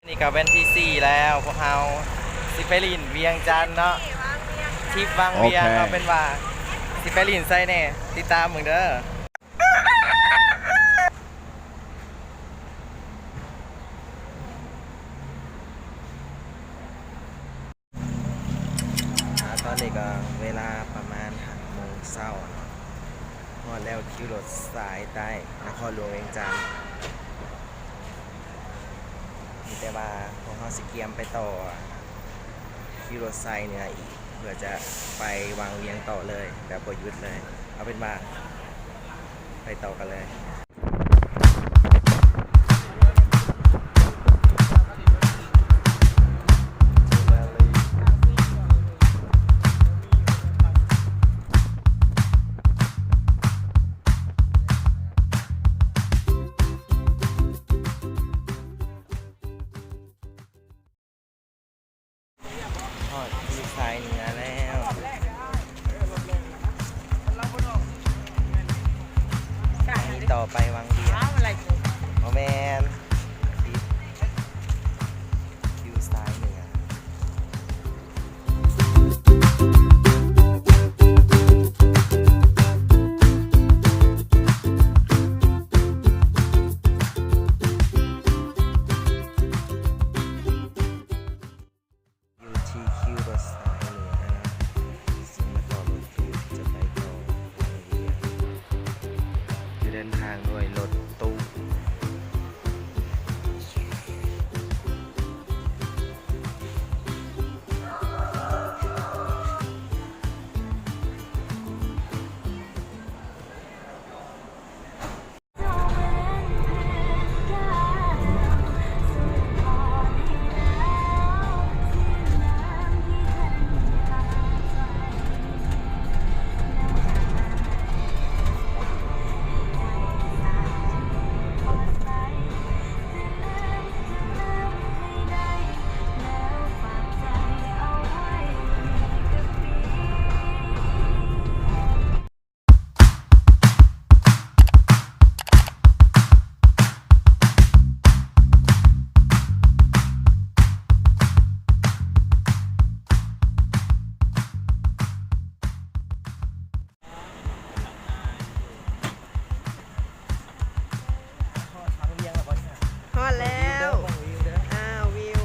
ນີ້ກໍເປັນທີສີ່ແລ້ວ ພວກເຮົາຊິໄປຫຼິ້ນວຽງຈັນເນາະ ທຣິບວັງວຽງ ໂອເຄ ເອົາເປັນວ່າຊິໄປຫຼິ້ນໃສແດ່ ຕິດຕາມເບິ່ງເດີ. ອ່າ ຕອນນີ້ກໍເວລາປະມານຫ້າໂມງເຊົ້າເນາະ ຮອດແລ້ວ ຄິວລົດສາຍໃຕ້ ນະຄອນຫຼວງວຽງຈັນ. ມີແຕ່ວ່າພວກເຮົາຊິກຽມໄປຕໍ່ ຂີ່ລົດສາຍເໜືອອີກ ເພື່ອຈະໄປວັງວຽງຕໍ່ເລີຍ ແບບບໍ່ຢຸດເລີຍ. ເອົາເປັນວ່າໄປຕໍ່ກັນເລີຍ. ຮອດຢູ່ສາຍເໜືອແລ້ວ ໄປຕໍ່ໄປວັງວຽງ ບໍ່ແມ່ນ ຜິດ ຢູ່ສາຍເໜືອ. ຢູ່ທີ່ຄິວລົດສາຍເໜືອ ເຊິ່ງມາຕໍ່ລົດຕູ້ທີ່ຈະໄປຕໍ່ວັງວຽງ ຈະເດີນທາງດ້ວຍລົດຕູ້. ຮອດແລ້ວ ອ້າວ ວິວ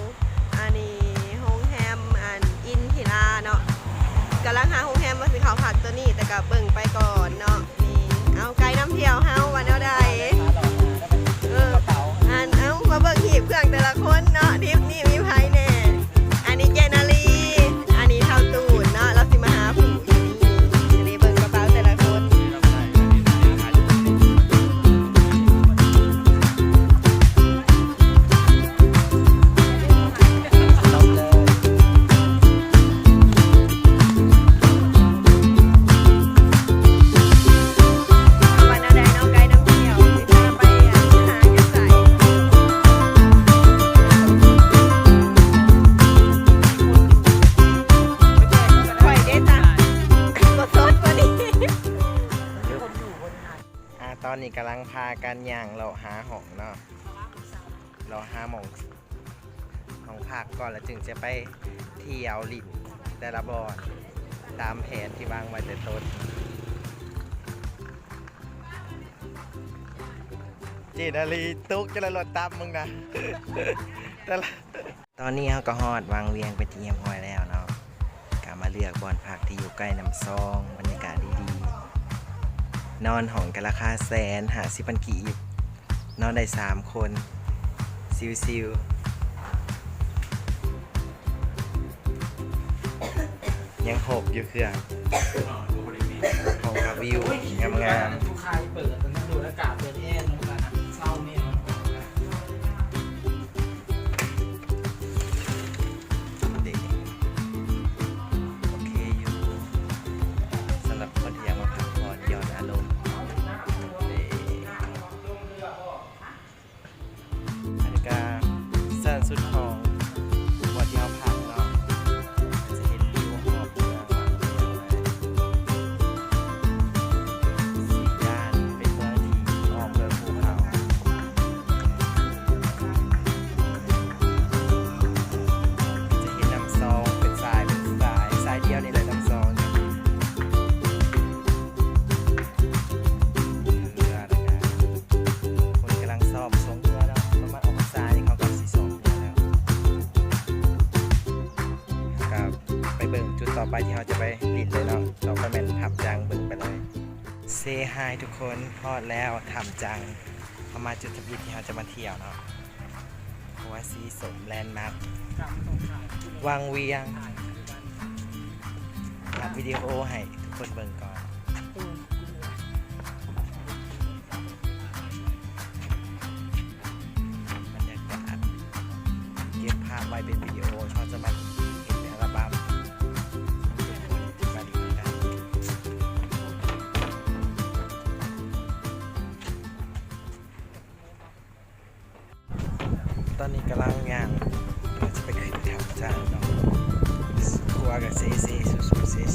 ອັນນີ້ໂຮງແຮມ ອັນ ອິນທິລາເນາະ ກຳລັງຫາໂຮງແຮມວ່າຊິເຂົ້າພັກໂຕນີ້ ແຕ່ກະເບິ່ງໄປກ່ອນເນາະ. ນີ້ ເອົາ ໄກນຳທ່ຽວເຮົາວ່າແນວໃດ? ເອີ ອັນ ເອົາ ມາເບິ່ງຮີບເຄື່ອງແຕ່ລະຄົນເນາະ ທຣິບນີ້ມີໃຜແດ່? ອັນນີ້ເຈນາລີ ອັນນີ້ທ້າວຕູນເນາະ ລາວຊິມາຫາຜູ້ຢູ່ນີ້ ອັນນີ້ເບິ່ງກະເປົາແຕ່ລະຄົນ. ອ່າ ຕອນນີ້ກຳລັງພາກັນຍ່າງເລາະຫາຫ້ອງເນາະ ເລາະຫາໝ່ອງ ຫ້ອງພັກກ່ອນ ແລ້ວຈຶ່ງຈະໄປທ່ຽວຫຼິ້ນແຕ່ລະບ່ອນ ຕາມແຜນທີ່ວາງໄວ້ແຕ່ຕົ້ນ. ເຈນາລີ ຕຸກແຕ່ລະລົດຕັບມຶງນະ ແຕ່ລະ ຕອນນີ້ເຮົາກໍຮອດວັງວຽງເປັນທີ່ຮຽບຮ້ອຍແລ້ວເນາະ ກໍມາເລືອກບ່ອນພັກທີ່ຢູ່ໃກ້ນ້ຳຊອງ ບັນຍາກາດດີໆ ນອນຫ້ອງກໍລາຄາແສນຫ້າສິບພັນກີບ ນອນໄດ້ສາມຄົນ ຊິວໆ ຍັງຫົກຢູ່ເຄື່ອງ ຫ້ອງພັກວິວງາມໆ. ໂອເຄຢູ່ ສຳລັບຄົນທີ່ຢາກມາພັກຜ່ອນຢ່ອນອາລົມ. ອັນນີ້ກະເຊິ່ງສຸດຂອງບ່ອນທີ່ເຮົາພັກເນາະ ຈະເຫັນວິວຮອບເມືອງ ສີ່ດ້ານ ເປັນເມືອງ ໄປທີ່ເຮົາຈະໄປຫຼິ້ນເລີຍເນາະ. ຕໍ່ໄປແມ່ນຖ້ຳຈາງ ເບິ່ງໄປເລີຍ. Say hi ທຸກຄົນ, ຮອດແລ້ວຖ້ຳຈາງ. ເຮົາມາຈຸດທຳອິດທີ່ເຮົາຈະມາທ່ຽວເນາະ. ຂົວສີສົມ ແລນມາກ ວັງວຽງ. ອັດວິດີໂອໃຫ້ທຸກຄົນເບິ່ງກ່ອນ. ບັນຍາກາດ ເກັບພາບໄວ້ເປັນວິດີໂອ ເຮົາຈະມາເຮັດເປັນອັລບັມ. ຕອນນີ້ກຳລັງຍ່າງ ເພື່ອຈະໄປຂຶ້ນຖ້ຳຈາງເນາະ. ຂົວກໍເຊໆ ຊຸໆ ເຊໆ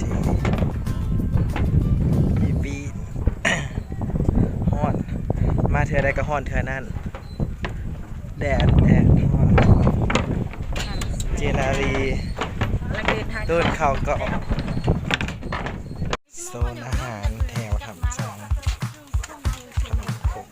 ບີນໆ. ຮ້ອນ ມາເທື່ອໃດກໍຮ້ອນເທື່ອນັ້ນ. ແດດ ແດດ ຮ້ອນ. ເຈນາລີ ຕົ້ນເຂົ້າກໍ ໂຊນອາຫານແຖວຖ້ຳຈາງ ຂະໜົມຄົກ.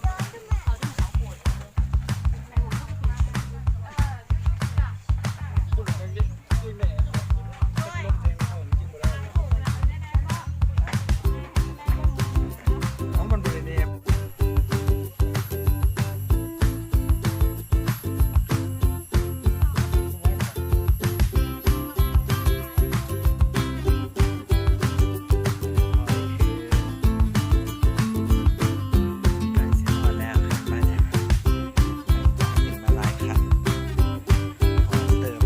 ໃກ້ຊິຮອດແລ້ວ ມາຈາກ ມາຫຼາຍຄັນ ຮອດເຕີມ.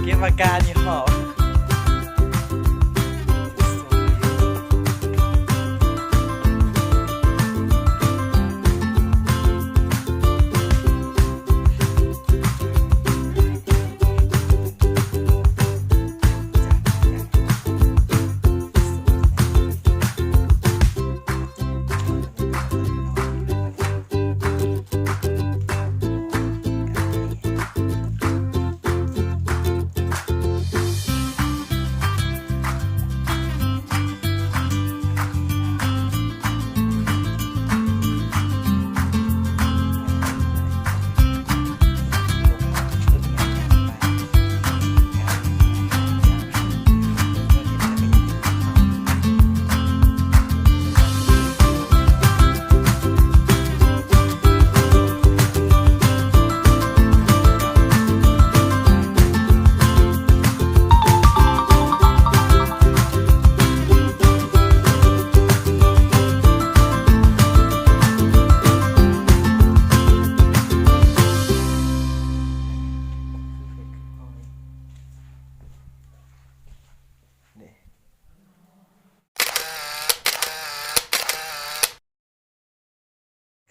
ເກັບອາການຢູ່ ຫອບ.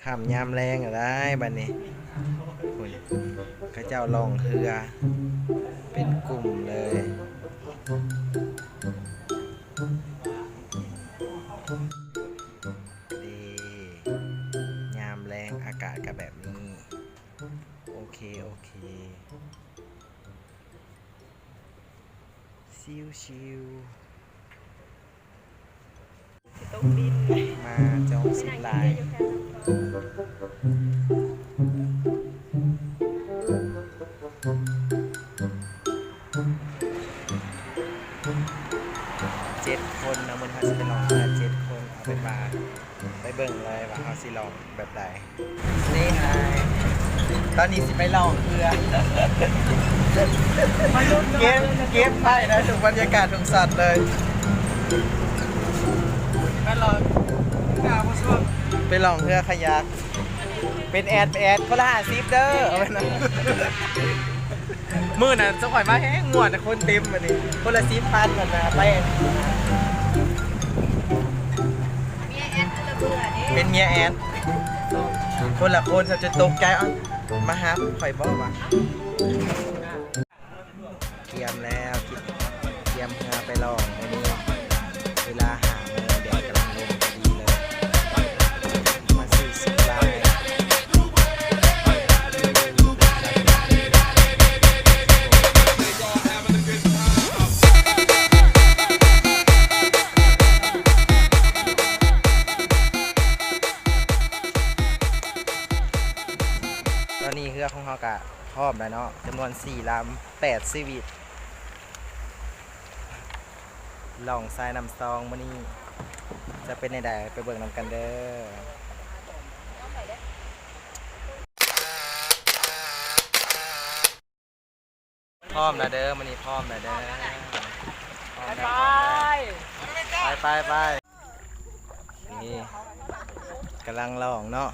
ຄ່ຳຍາມແລງແລ້ວໄດ໋ ບັດນີ້ ພຸ້ນ ເຂົາເຈົ້າລ່ອງເຮືອເປັນກຸ່ມເລີຍ. ນີ້ ຍາມແລງອາກາດກໍແບບນີ້. ໂອເຄ ໂອເຄ ຊິວໆ. ມາຈອງສິບລາຍ ເຈັດຄົນເນາະ ມື້ນີ້ເຮົາຊິໄປລ່ອງເຮືອເຈັດຄົນ. ເອົາເປັນວ່າໄປເບິ່ງເລີຍວ່າເຮົາຊິລ່ອງແບບໃດ. ເຊຮາຍ ຕອນນີ້ຊິໄປລ່ອງເຮືອ ເກັບ ເກັບໄວ້ນະ ທຸກບັນຍາກາດ ທຸກຊັອດເລີຍ. ໄປລ່ອງ ໄປລ່ອງເຮືອຄາຍັກ ເປັນແອດ ເປັນແອດ ຄົນລະຫ້າສິບເດີ ເອົາໄວ້ນະ. ມື້ນັ້ນຊຸມຂ້ອຍມາແຮງມ່ວນ ຄົນເຕັມບັດນີ້ ຄົນລະສິບພັນ ນັ້ນນະ ໄປ ເມຍແອດ ເປັນເມຍແອດ ຄົນລະຄົນ ເຂົາຈະຕົກໃຈ ເອົ້າ ມາຫາຂ້ອຍບໍ່ວະ. ກຽມແລ້ວ ກຽມເຮືອໄປລ່ອງມື້ນີ້ ເວລາຫ້າໂມງ ແດດກຳລັງລົງພໍດີເລີຍ ມາຊື້ຊິບລາຍ. ເຮືອຂອງເຮົາກະພ້ອມແລ້ວເນາະ ຈຳນວນສີ່ລຳ ແປດຊີວິດ ລ່ອງສາຍນ້ຳຊອງມື້ນີ້ຈະເປັນແນວໃດ ໄປເບິ່ງນຳກັນເດີ. ພ້ອມແລ້ວເດີ ມື້ນີ້ພ້ອມແລ້ວເດີ ພ້ອມແລ້ວ ໄປ ໄປ ໄປ ນີ້ ກຳລັງລ່ອງເນາະ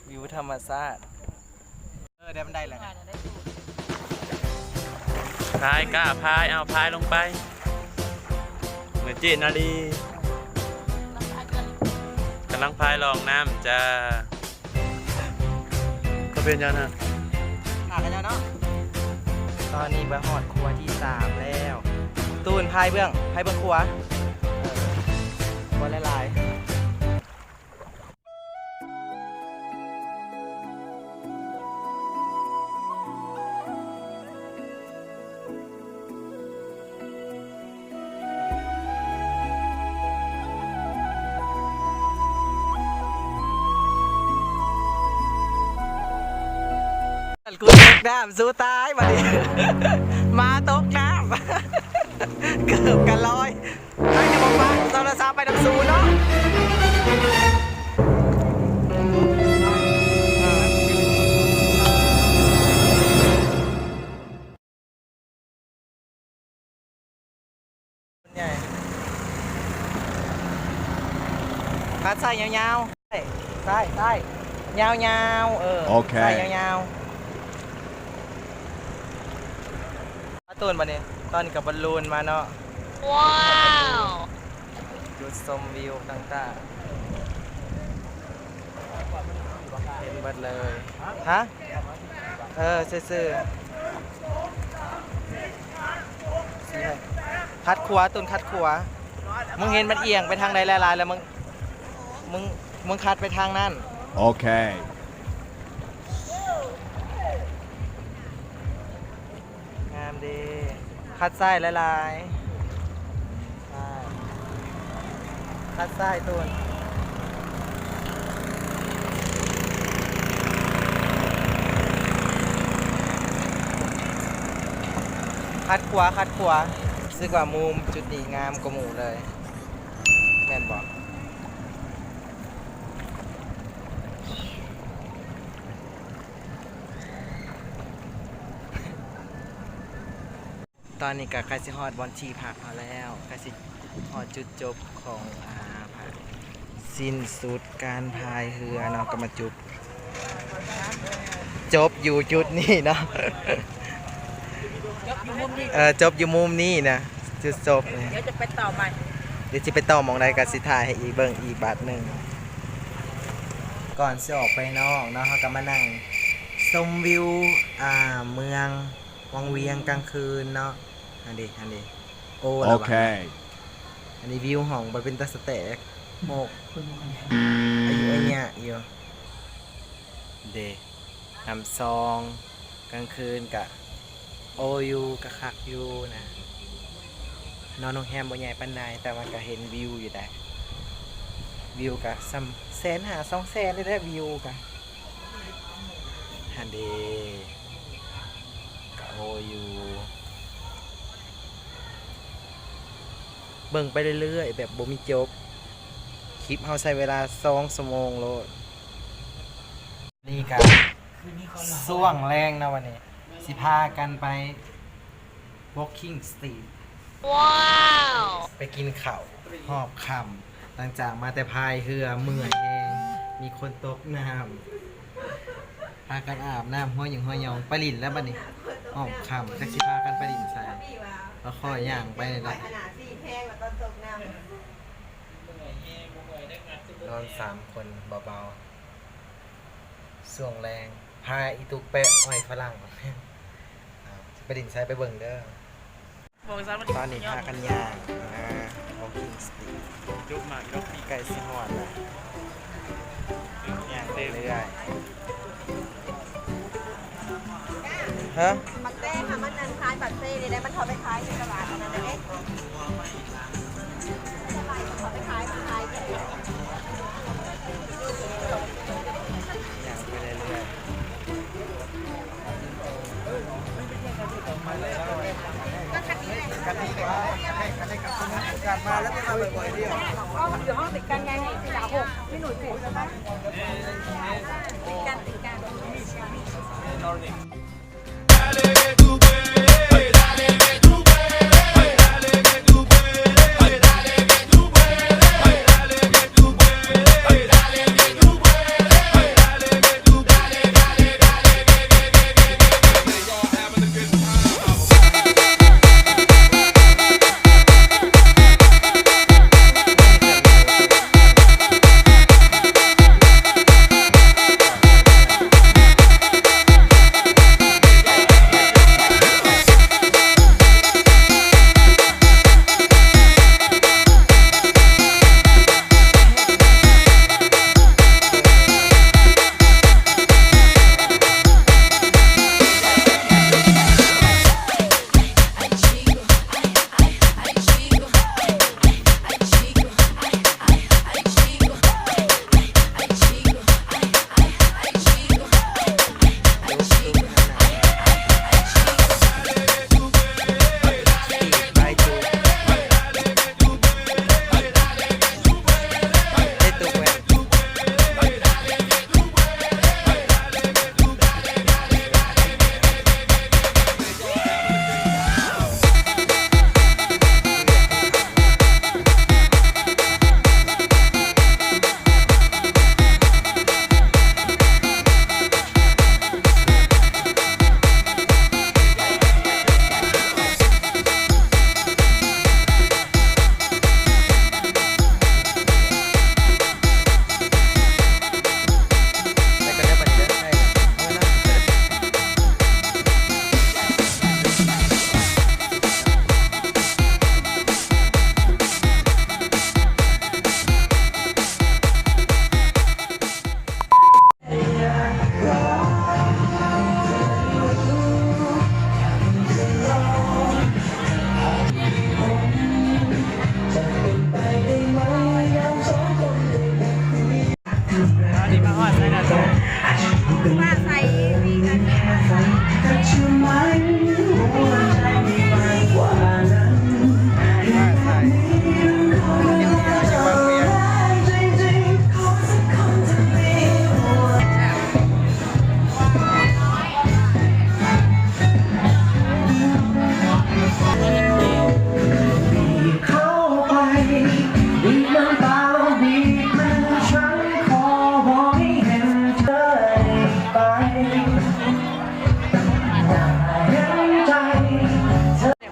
ວິວທຳມະຊາດ ເອີ ໄດ້ ມັນໄດ້ແລ້ວ ພາຍ ກ້າພາຍ ເອົາພາຍລົງໄປ ເໝືອນເຈນນາລີ ກຳລັງພາຍລ່ອງນ້ຳຈ້າ. ເຂົາເປັນຫຍັງນະ? ຫາກັນແລ້ວເນາະ ຕອນນີ້ໄປຮອດຂົວທີສາມແລ້ວ ຕູນພາຍເບື້ອງ ພາຍເບື້ອງຂົວ ເອີ ຂົວຫຼາຍໆ. ກູຕົກນ້ຳສູ້ຕາຍບາດນີ້ ໝາຕົກນ້ຳ ເກີບກະລອຍ ໃຜຈະບໍ່ປະໂທລະສັບໄປນຳຊູເນາະ. ຄັດສາຍຍາວໆ ສາຍ ສາຍ ຍາວໆ ເອີ ໂອເຄ ສາຍຍາວໆ ປາຕູນບາດນີ້ ຕອນນີ້ກະບອນລູນມາເນາະ ວ້າວ ຈຸດຊົມວິວຕ່າງໆ ເຫັນເບິດເລີຍ ຮະ? ເອີ ຊື່ໆ ຂັດຂວາ ຕູນ ຂັດຂວາ ມຶງເຫັນມັນອຽງໄປທາງໃດຫຼາຍໆ ແລ້ວ ມຶງ ມຶງ ມຶງຂັດໄປທາງນັ້ນ ໂອເຄ ງາມເດ ຂັດຊ້າຍຫຼາຍໆ ຊ້າຍ ຂັດຊ້າຍ ຕູນ ຂັດຂວາ ຂັດຂວາ ຮູ້ສຶກວ່າມຸມຈຸດນີ້ງາມກວ່າໝູ່ເລີຍ ແມ່ນບໍ່? ຕອນນີ້ກະໃກ້ຊິຮອດບ່ອນທີ່ພັກເຮົາແລ້ວ ໃກ້ຊິຮອດຈຸດຈົບຂອງ ອ່າ ສິ້ນສຸດການພາຍເຮືອເນາະ ກະມາຈົບ ຈົບຢູ່ຈຸດນີ້ເນາະ ຈົບຢູ່ມຸມນີ້ ເອີ ຈົບຢູ່ມຸມນີ້ນະ ຈຸດຈົບນີ້ ດຽວຈະໄປຕໍ່ໃໝ່ ດຽວຊິໄປຕໍ່ໝ່ອງໃດກະຊິຖ່າຍໃຫ້ອີກເບິ່ງອີກບາດໜຶ່ງ ກ່ອນຊິອອກໄປນອກເນາະ ເຮົາກະມານັ່ງຊົມວິວ ອ່າ ເມືອງ ວັງວຽງກາງຄືນເນາະ ຫັ້ນເດ ຫັ້ນເດ ໂອ້ ລະຫວ່າງ ອັນນີ້ວິວຫ້ອງບໍ່ເປັນຕາສະແຕກ ໂມກ ອາຍຸອາຍະຢູ່ ເດ ນ້ຳຊອງ ກາງຄືນກະໂອຢູ່ ກະຄັກຢູ່ນະ ນອນໂຮງແຮມບໍ່ໃຫຍ່ປານໃດ ແຕ່ວ່າກະເຫັນວິວຢູ່ໃດ ວິວກະສ່ຳແສນຫ້າ ສອງແສນນີ້ແຫຼະ ວິວກະ ຫັ້ນເດ ກະໂອຢູ່ ເບິ່ງໄປເລື້ອຍໆ ແບບບໍ່ມີຈົບ ຄລິບເຮົາໃຊ້ເວລາສອງຊົ່ວໂມງໂລດ ນີ້ກະຊ່ວງແລງເນາະ ວັນນີ້ຊິພາກັນໄປ Walking Street ວ້າວ ໄປກິນເຂົ້າຮອບຄ່ຳ ຫຼັງຈາກມາແຕ່ພາຍເຮືອເມື່ອຍແຮງ ມີຄົນຕົກນ້ຳ ພາກັນອາບນ້ຳຫົວຫຍັງຫົວຫຍອງ ໄປຫຼິ້ນແລ້ວບັດນີ້ ຮອບຄ່ຳ ຈັກຊິພາກັນໄປຫຼິ້ນໃສ ລະຄ່ອຍຍ່າງໄປນີ້ແຫຼະ ນອນສາມຄົນເບົາໆ ຊ່ວງແລງ ພາອີຕຸກແປະອ້ອຍຝຣັ່ງ ເອົາ ຊິໄປຫຼິ້ນໃສໄປເບິ່ງເດີ. ຕອນນີ້ພາກັນຍ່າງມາ Walking Street ໃກ້ຊິຮອດແລ້ວ ຍ່າງໄປເລື້ອຍ ຮະ ບັກແຕງ ມັນນັ້ນຄ້າຍບັກເຊນີ້ແຫຼະ ມັນເຂົ້າໄປຂາຍຢູ່ຕະຫຼາດອັນນັ້ນເດ້ ເຂົ້າໄປຂາຍ ຂາຍ ຍ່າງໄປເລື້ອຍໆ. อยู่ห้องติดกันไง สี่สามหก พี่หนุ่ย ติดกัน ติดกัน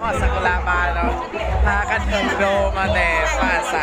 ຮອດຊາກຸຣະບາເນາະ ພາກັນເທິງໂດມມາແຕ່ຟ້າໃສ.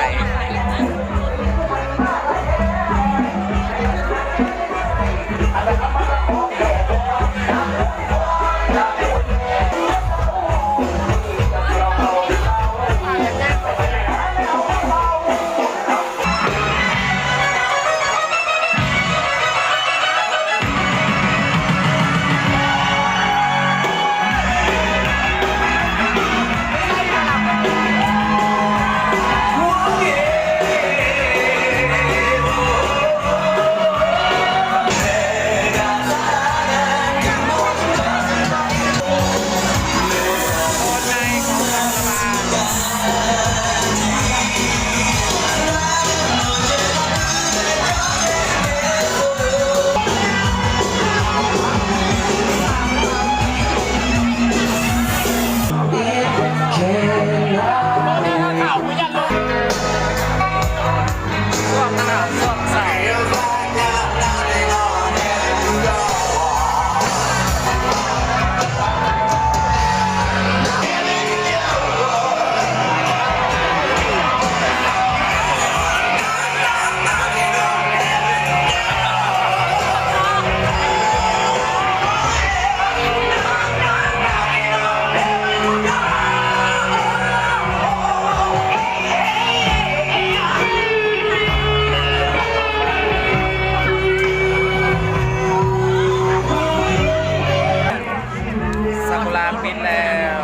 ຊາກຸຣະປິດແລ້ວ.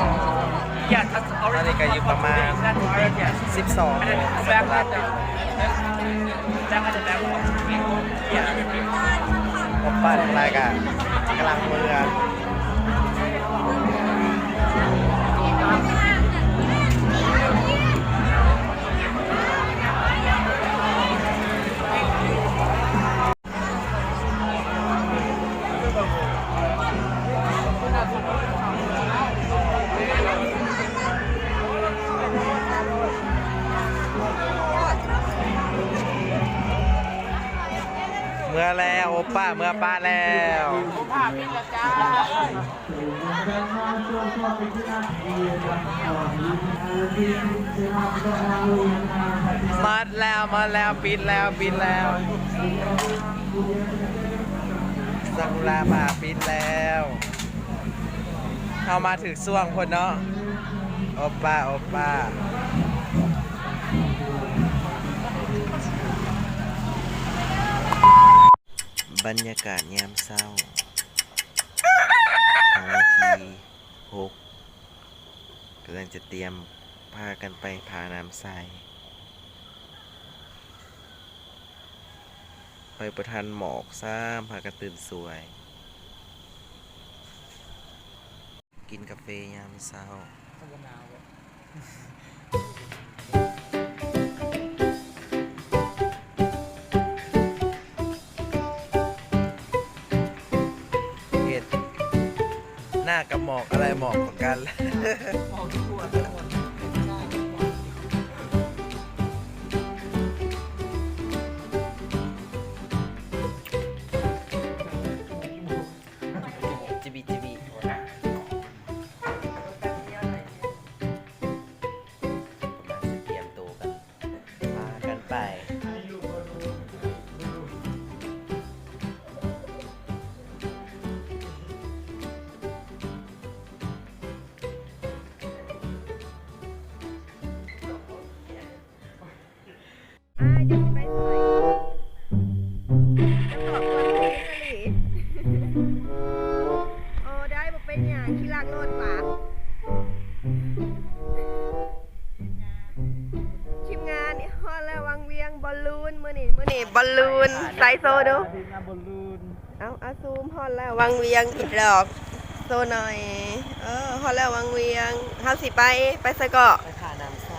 ຕອນນີ້ກໍຢູ່ປະມານສິບສອງໂມງ ຊາກຸຣະປິດ. ໂອປັນລາຍກະກຳລັງເມືອ. ເມືອແລ້ວ ໂອປ້າເມືອປ້າແລ້ວ. ໝົດແລ້ວ ໝົດແລ້ວ ປິດແລ້ວ ປິດແລ້ວ ຊາກຸຣະບາປິດແລ້ວ. ເຮົາມາຖືກຊ່ວງໂພດເນາະ ໂອປ້າ ໂອປ້າ. ບັນຍາກາດຍາມເຊົ້າ ຫ້ອງທີ່ຫົກ ກຳລັງຈະຕຽມພາກັນໄປຜານ້ຳໃສ. ໄປບໍ່ທັນໝອກຊ້ຳ ພາກັນຕື່ນສວຍ ກິນກາເຟຍາມເຊົ້າ. ເຮັດ ໜ້າກັບໝອກ ອະໄລໝອກກວ່າກັນ? ໝອກທຸກຄົນ. ຈະບິດ ຈະບິດ ກຳລັງຊິຕຽມໂຕກັນ ພາກັນໄປ. ອາ ຈະຊິໄປໃສ? ຈະຕອບກ່ອນພີ້ສະຫຼີ. ໂອ້ ໄດ້ ບໍ່ເປັນຫຍັງ ຂີ່ຫຼັງໂລດຫວາ. ທີມງານນີ້ຮອດແລ້ວ ວັງວຽງ ບອລລູນ ມື້ນີ້ ມື້ນີ້ບອລລູນ ໃສ່ໂຊດູ. ເອົ້າ ອາ ຊູມ ຮອດແລ້ວວັງວຽງອີກດອກ ໂຊໜ່ອຍ. ເອີ ຮອດແລ້ວວັງວຽງ ເຮົາຊິໄປ ໄປໃສເກາະ? ໄປຜານ້ຳໃສ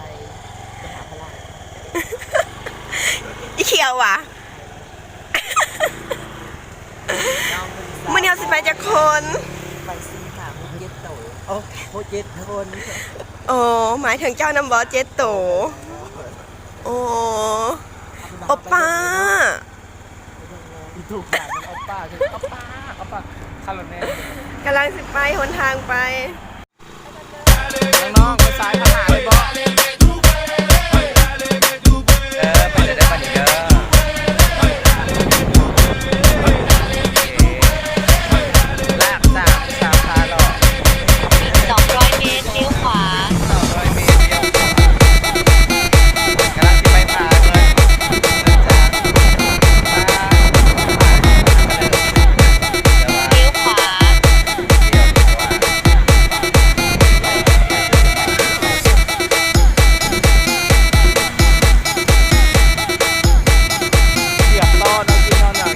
ໄປຫາພະລາງ. ອີ່ຂຽວຫວາ? ມື້ນີ້ເຮົາຊິໄປຈັກຄົນ? ໄປສີ່ ຫ້າ ຫົກ ເຈັດໂຕ. ໂອ້ ຫົກ ເຈັດຄົນ. ໂອ້ ໝາຍເຖິງເຈົ້ານຳບໍ່ ເຈັດໂຕ? ໂອ້ ໂອປ້າ. ອີກທຸກຢ່າງມັນໂອປ້າ ຄືໂອປ້າ ໂອປ້າ ຄາໂລແນ. ກຳລັງຊິໄປ ຫົນທາງໄປ. ນ້ອງໆ ໄປສາຍພະຫານເລີຍບໍ? ເອີ ໄປເລີຍເດີ ບັດນີ້ເດີ. ລາກສາມ ສາມພາເລາະ. ສອງຮ້ອຍເມດ ລ້ຽວຂວາ. ສອງຮ້ອຍເມດ ລ້ຽວຂວາ. ກຳລັງຊິໄປຜາເງິນ ເງິນຈານ. ລ້ຽວຂວາ. ສຽບຕໍ່ເນາະ ກິນເນາະ ເຂົາ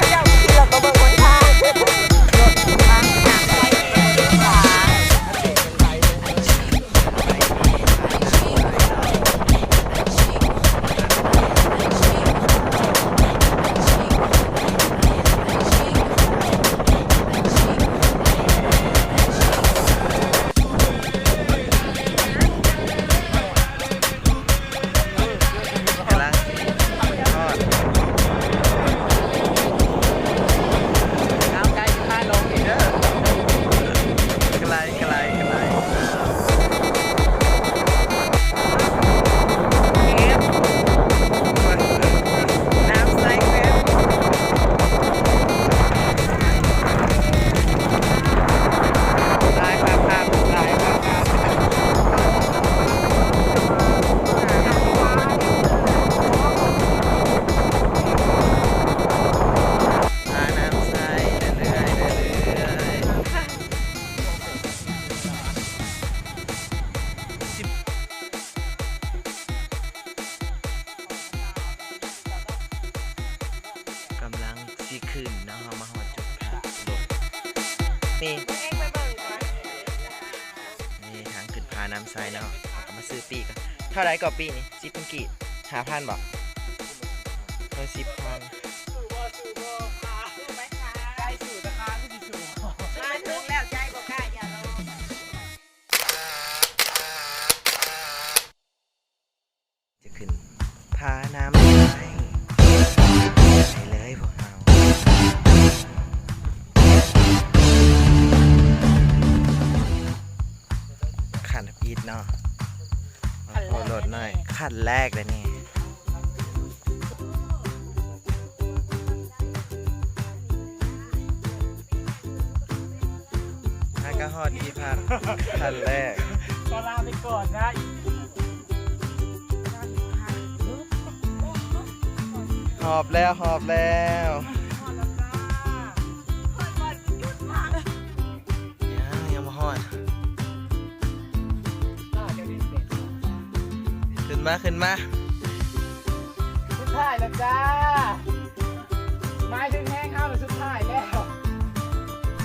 ເຈົ້າຂີ່ລົດບໍ່ເບິ່ງຫົນທາງ. ກຳລັງຮອດ ເອົາ ໃກ້ຊິພາລົງອີກເດີ ໄກ ໄກ ໄກ. ນ້ຳໃສແທ້. ກຳລັງຊິຂຶ້ນເນາະ ເຮົາມາຮອດຈຸດພັກລົດ ນີ້ ນີ້ທາງຂຶ້ນຜານ້ຳໃສເນາະ. ເຮົາກະມາຊື້ປີ້ງກ່ອນ ເທົ່າໃດເກາະປີ້ງນີ້? ສິບພັນກີບ ຫ້າພັນບໍ? ເອີ ສິບພັນ. ຈະຂຶ້ນຜານ້ຳໃສ ຂັ້ນແລກເດ້ນີ້ ຫາກະຮອດທີ່ພັກຂັ້ນແລກ ຂໍລາໄປກ່ອນນະ. ຮອບແລ້ວ ຮອບແລ້ວ ຮອດແລ້ວຈ້າ ຮອດບ່ອນຈຸດພັກ ຍັງ ຍັງບໍ່ຮອດ ຂຶ້ນມາ ຂຶ້ນມາ ສຸດທ້າຍແລ້ວຈ້າ ໝາຍເຖິງແຮງເຮົາ ສຸດທ້າຍແລ້ວ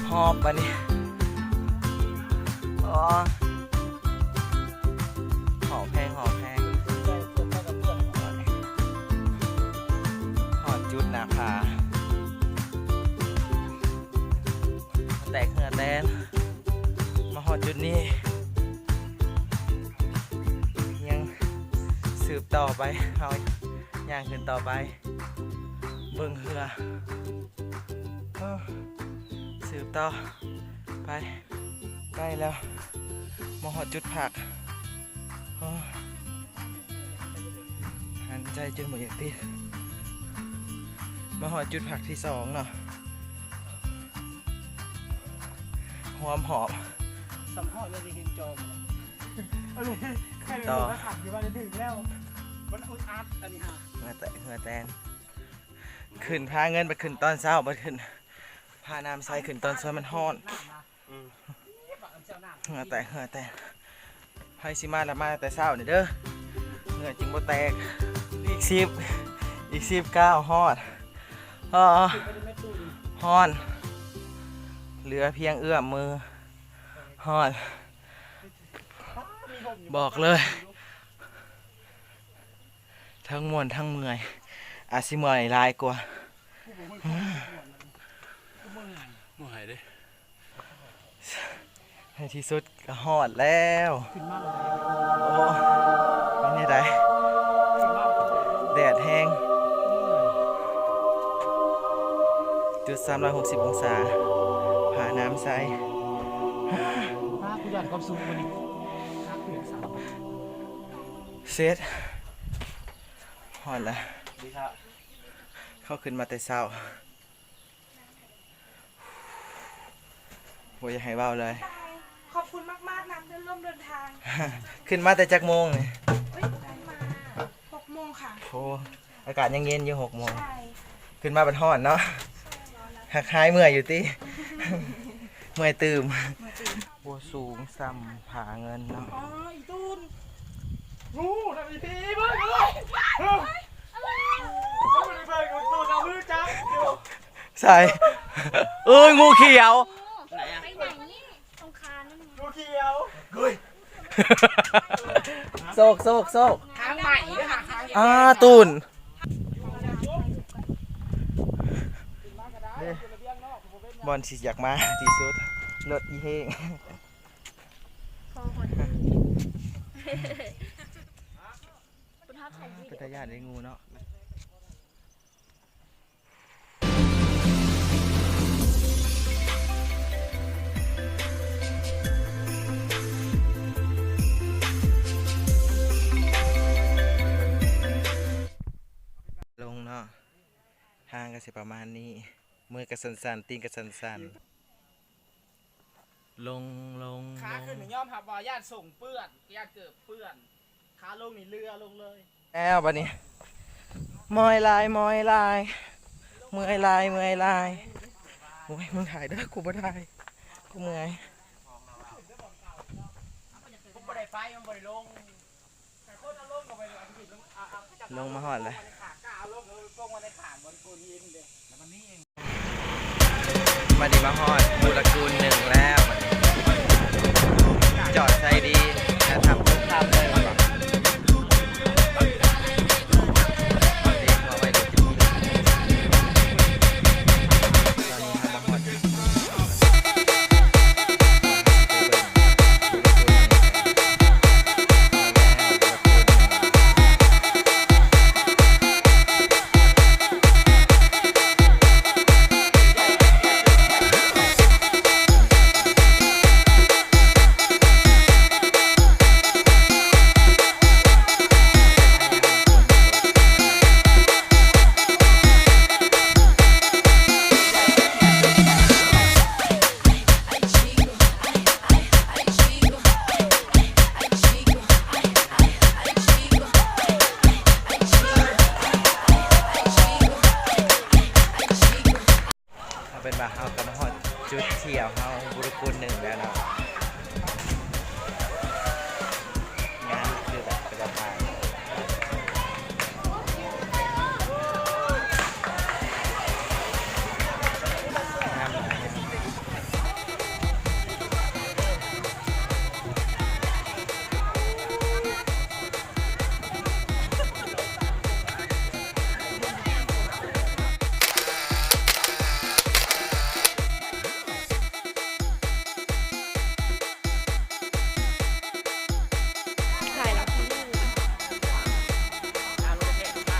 ຮອບບາດນີ້ ອໍ ຫອບແຮງ ຫອບແຮງ ຮອດຈຸດໜ້າຜາ ແຕກເຫື່ອແຕນ ມາຮອດຈຸດນີ້ ຍັງສືບຕໍ່ໄປ ເຮົາຍ່າງຂຶ້ນຕໍ່ໄປ ເບິ່ງເຮືອ ເອີ ສືບຕໍ່ໄປ ໃກ້ແລ້ວ ມາຮອດຈຸດພັກ ເອີ ຫັນໃຈຈົນບໍ່ຢາກຕິດ ມາຮອດຈຸດພັກທີສອງເນາະ ຮວມຮອບ ສຳຮອດເລີຍ ໄດ້ເຫັນຈອມ ເອົາເລີຍ ໃຄເດີນລົງມາຂັບຢູ່ວ່າໄດ້ຖືກແລ້ວ ມັນອຶດອັດອັນນີ້ຫາ ເຫື່ອແຕກ ເຫື່ອແຕນ ຂຶ້ນຜາເງິນ ໄປຂຶ້ນຕອນເຊົ້າ ໄປຂຶ້ນຜານ້ຳໃສ ຂຶ້ນຕອນສວຍ ມັນຮ້ອນ ເຫື່ອແຕກ ເຫື່ອແຕກ ໃຜຊິມາລະມາແຕ່ເຊົ້ານີ້ເດີ ເຫື່ອຈຶ່ງບໍ່ແຕກ ອີກສິບ ອີກສິບກ້າວຮອດ ເອີ ຮ້ອນ ເຫຼືອພຽງເອື້ອມມື ຮ້ອນ ບອກເລີຍ ທັງມ່ວນທັງເມື່ອຍ ອາດຊິເມື່ອຍຫຼາຍກວ່າ ເມື່ອຍເດ້ ໃນທີ່ສຸດກໍຮອດແລ້ວ ໂອ້ ເປັນແນວໃດ ແດດແຮງ ຈຸດສາມຮ້ອຍຫົກສິບອົງສາ ຜານ້ຳໃສ ປ້າ ກູຢ້ານຄວາມສູງກວ່ານີ້ ເສັດ ຮອດແລ້ວ ເຂົາຂຶ້ນມາແຕ່ເຊົ້າ ບໍ່ຢາກໃຫ້ເວົ້າເລີຍ ຂອບຄຸນມາກໆນຳເພື່ອນຮ່ວມເດີນທາງ ຂຶ້ນມາແຕ່ຈັກໂມງນີ້? ເອີຍ ຂຶ້ນມາຫົກໂມງຄ່ະ ໂອ້ ອາກາດຍັງເຢັນຢູ່ ຫົກໂມງ ໃຊ່ ຂຶ້ນມາບັດຮ້ອນເນາະ ໃຊ່ ຮັກຫາຍເມື່ອຍຢູ່ຕິ ເມື່ອຍຕື່ມ ເມື່ອຍຕື່ມ ບໍ່ສູງສ່ຳຜາເງິນເນາະ ອໍ ອີຕູນ ຮູ້ນຳອີພີເບິ່ງເອີຍ ເອີຍ ເບິ່ງຕູນເອົາມືຈັບຢູ່ ໃສ່ ເອີຍ ງູຂຽວ ໄປໄຫນ ສົງຂານນັ້ນ ງູຂຽວ ໂຊກ ໂຊກ ໂຊກ ທາງໃໝ່ເດີຫາທາງ ອ່າ ຕູນ ເດ້ ບ່ອນທີ່ຢາກມາທີ່ສຸດ ລົດອີເຮງ ພໍພໍດີ ເປັນຕາຢ້ານເດ້ງູເນາະ. ລົງເນາະ ທາງກໍຊິປະມານນີ້ ມືກໍສັ່ນໆ ຕີນກໍສັ່ນໆ. ລົງ ລົງ ຂາຂຶ້ນນີ້ຍອມຮັບວ່າຢ້ານສົ້ງເປື້ອນ ຢ້ານເກີບເປື້ອນ ຂາລົງນີ້ເຫຼືອລົງເລີຍ. ແລ້ວບັດນີ້ ມອຍຫຼາຍ ມອຍຫຼາຍ ເມື່ອຍຫຼາຍ ເມື່ອຍຫຼາຍ. ໂອ້ຍ ມຶງຖ່າຍເດີ ກູບໍ່ຖ່າຍ ກູເມື່ອຍ. ບໍ່ໄດ້ໄປ ມັນບໍ່ໄດ້ລົງ. ລົງມາຮອດແລ້ວ ບັດນີ້ມາຮອດພູລະກູນໜຶ່ງແລ້ວ ຈອດໃສດີ ຖ້າທຳ ເຮົາກໍມາຮອດຈຸດທ່ຽວເຮົາບຸກກຸນໜຶ່ງແລ້ວເນາະ. ງາມຄືແບບເປັນຕາຖ່າຍ ງາມ.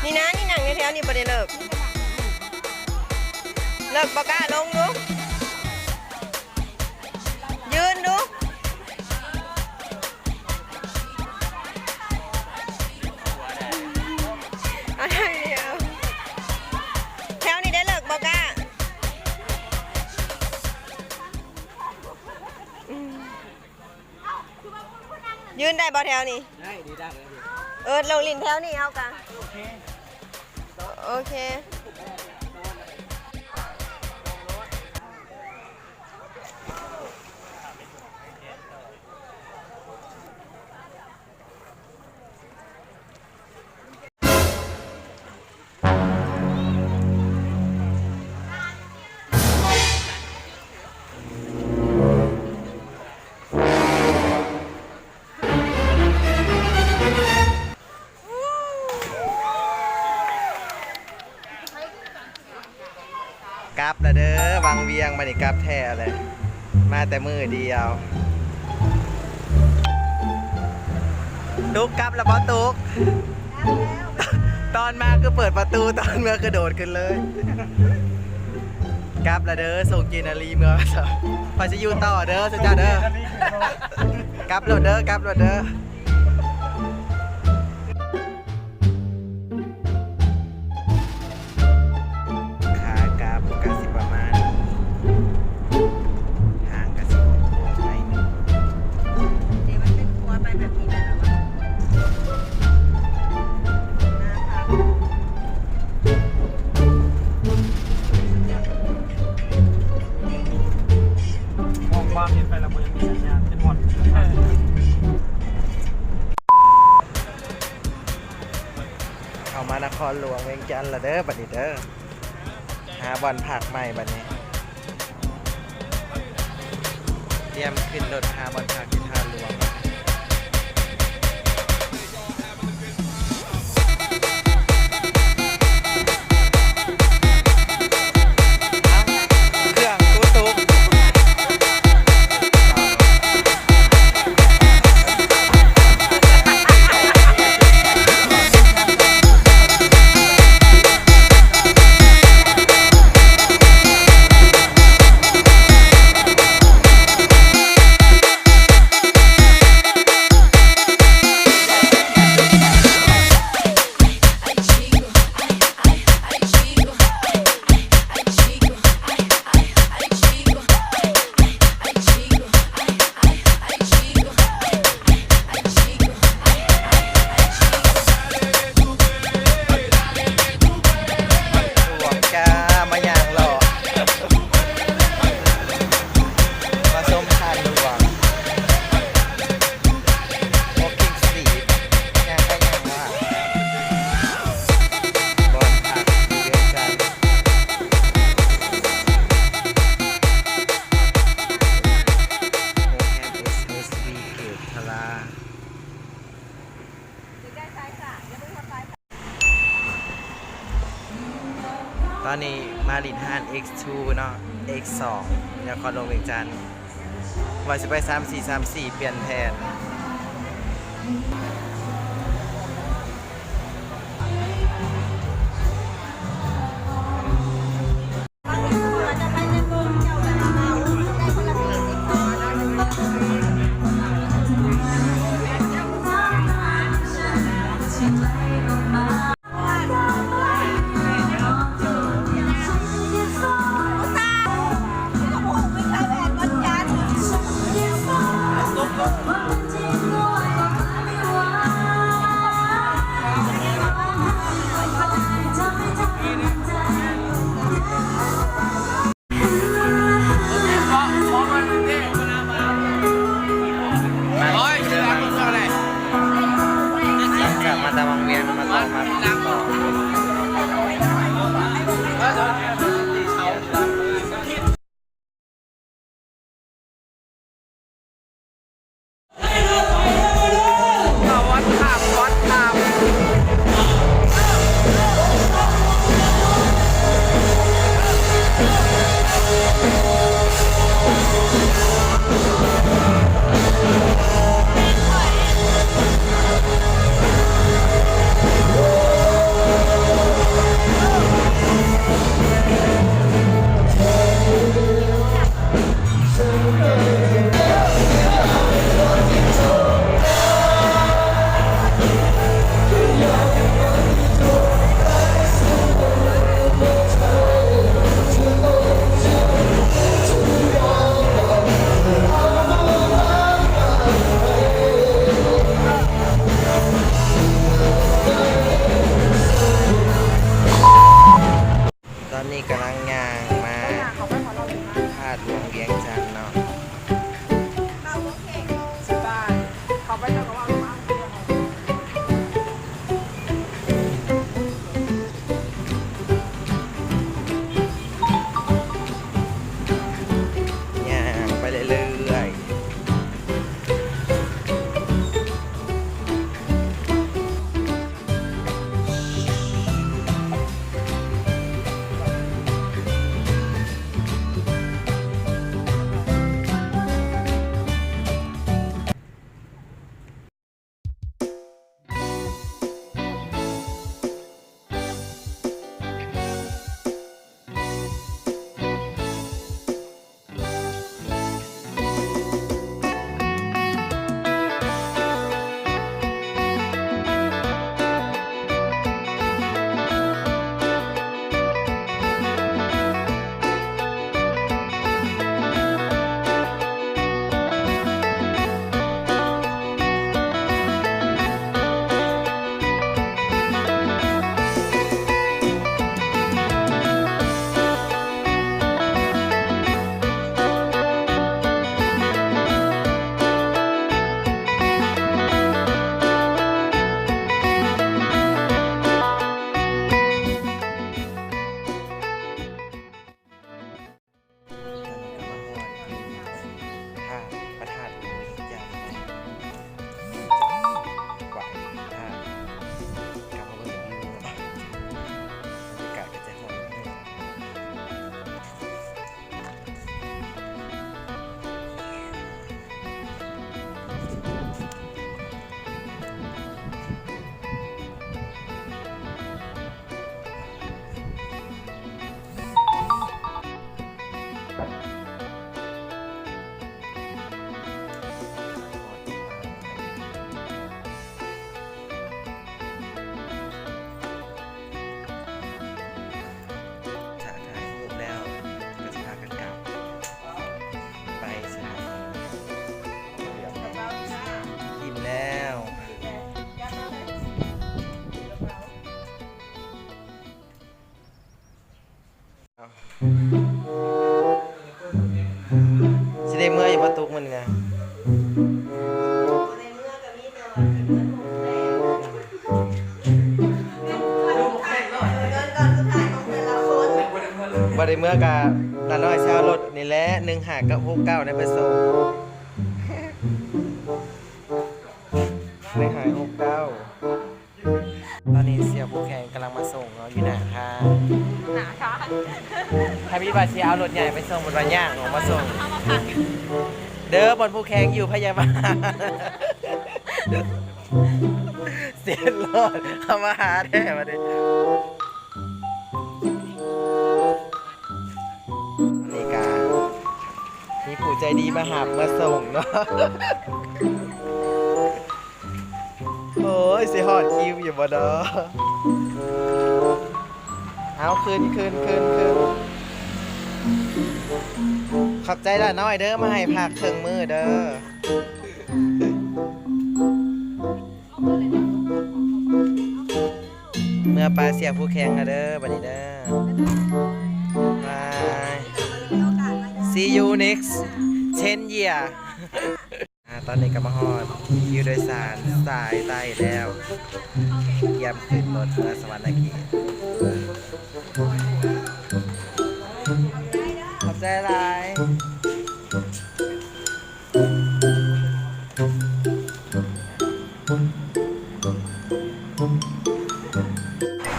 ນີ້ນະ ນີ້ນັ່ງແຖວໆນີ້ບໍ່ໄດ້ເລີກ ເລີກບໍ່ກ້າລົງດູ ຢືນດູ ເອົາທາງນີ້ເອົາ ແຖວນີ້ໄດ້ເລີກບໍ່ກ້າ ອືມ ຢືນໄດ້ບໍ່ແຖວນີ້? ໄດ້ ດີ ໄດ້ ໄດ້ ເອີ ລົງຫຼິ້ນແຖວນີ້ເຮົາກະ ໂອເຄ ໂອເຄ. ກັບລະເດີ ວັງວຽງ ບາດນີ້ກັບແທ້ແຫຼະ ມາແຕ່ມື້ດຽວ. ຕຸກ ກັບລະບໍ່ຕຸກ? ຕອນມາຄືເປີດປະຕູ ຕອນເມືອຄືໂດດຂຶ້ນເລີຍ. ກັບລະເດີ ສົ່ງເຈນາລີເມືອ ຂ້ອຍຊິຢູ່ຕໍ່ເດີ ເຈົ້າເດີ ກັບໂລດເດີ ກັບໂລດເດີ. ຂາກັບກະຊິປະມານ ທາງກະຊິໂຄ້ງໆໜ້ອຍໜຶ່ງ ເດ ມັນເປັນຄົວໄປແບບນີ້ແຫຼະ ລະວ່າ ໜ້າພັກ. ມອງຄວາມເຫັນໄປແລ້ວບໍ່ຢາກມີສັນຍານ ເປັນບ່ອນ ເອີ ເຂົ້າມານະຄອນຫຼວງວຽງຈັນລະເດີ ບັດນີ້ເດີ ຫາບ່ອນພັກໃໝ່ບັດນີ້ ຕຽມຂຶ້ນລົດຫາບ່ອນພັກທີ່ທ່າຫຼວງ. ເອົ້າ ເຄື່ອງກູຕຸກ. ຫຼວງຈ້າ ມາຍ່າງເລາະ ມາຊົມທ່ານຫຼວງ Walking Street ຍ່າງໄປຍ່າງມາ ບ່ອນພັກຢູ່ວຽງຈັນ ໂຮງແຮມ ເອສເອສບີ ເກດທະລາ. ຕອນນີ້ມາຫຼິ້ນຮ້ານ ເອັກສ໌ທູ ເນາະ ເອັກສ໌ສອງ ນະຄອນຫຼວງວຽງຈັນ ວ່າຊິໄປສາມສີ່ສາມສີ່ ປ່ຽນແຜນ. ເ ນີ້ກຳລັງຍ່າງມາທາດຫຼວງວຽງຈັນເນາະ. ຍ່າງໄປເລື້ອຍໆ. ຕອນນີ້ກໍມາຮອດຢູ່ພະທາດ ພະທາດຫຼວງວຽງຈັນ ໄຫວ້ພະທາດ ກັບມາເບິ່ງວິວເນາະ ບັນຍາກາດກໍຈະຮ້ອນ. ຖ້າຖ່າຍຮູບແລ້ວກໍຈະພາກັນກັບໄປສະຖານີ. ອີ່ມແລ້ວ. ຊິໄດ້ເມືອຢູ່ບໍ່ຕຸກມື້ນີ້ນະ? ບໍ່ໄດ້ເມືອກະ ຫຼານ້ອຍຊິເອົາລົດນີ້ແຫຼະ ໜຶ່ງຫ້າກັບຫົກເກົ້ານີ້ໄປສົ່ງ. ໜຶ່ງຫ້າຫົກເກົ້າ. ຕອນນີ້ເສີ່ຍຜູ້ແຂ່ງກຳລັງມາສົ່ງເນາະ ຢູ່ໜ້າທາງ ໜ້າທາງ. ທຳອິດວ່າຊິເອົາລົດໃຫຍ່ໄປສົ່ງ ເພິ່ນວ່າຍ່າງອອກມາສົ່ງ. ເອົາມາພັກ ເດີ ບ່ອນຜູ້ແຂ່ງຢູ່ ພະຍາບານ ເສຍຫຼອດ ເອົາມາຫາແທ້ບັດນີ້. ນີ້ກະມີຜູ້ໃຈດີມາຮັບມາສົ່ງເນາະ. ໂອ້ຍ ຊິຮອດຄິວຢູ່ບໍ່ເນາະ? ເອົາ ຂຶ້ນ ຂຶ້ນ ຂຶ້ນ ຂຶ້ນ. ຂອບໃຈຫຼານ້ອຍເດີ ມາໃຫ້ພັກເຄິ່ງມື້ເດີ. ເມືອປາເສຍຜູ້ແຂ່ງແລ້ວເດີ ບັດນີ້ເດີ. ບາຍ. See you next ten year. ອາ ຕອນນີ້ກໍມາຮອດຄິວໂດຍສານສາຍໃຕ້ແລ້ວ ກຽມຂຶ້ນລົດເມືອສະຫວັນນະເຂດ. ຂອບໃຈຫຼາຍ.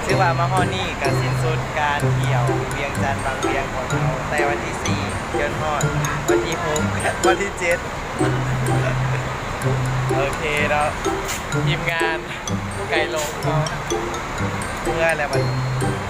ຖືວ່າມາຮອດນີ້ກໍສິ້ນສຸດການທ່ຽວວຽງຈັນວັງວຽງຂອງເຮົາ ແຕ່ວັນທີສີ່ ຈົນຮອດວັນທີຫົກ ວັນທີເຈັດ. ໂອເຄເນາະ ທີມງານໄກ່ລົມເຮົາ ເມື່ອຍແລ້ວບັດນີ້.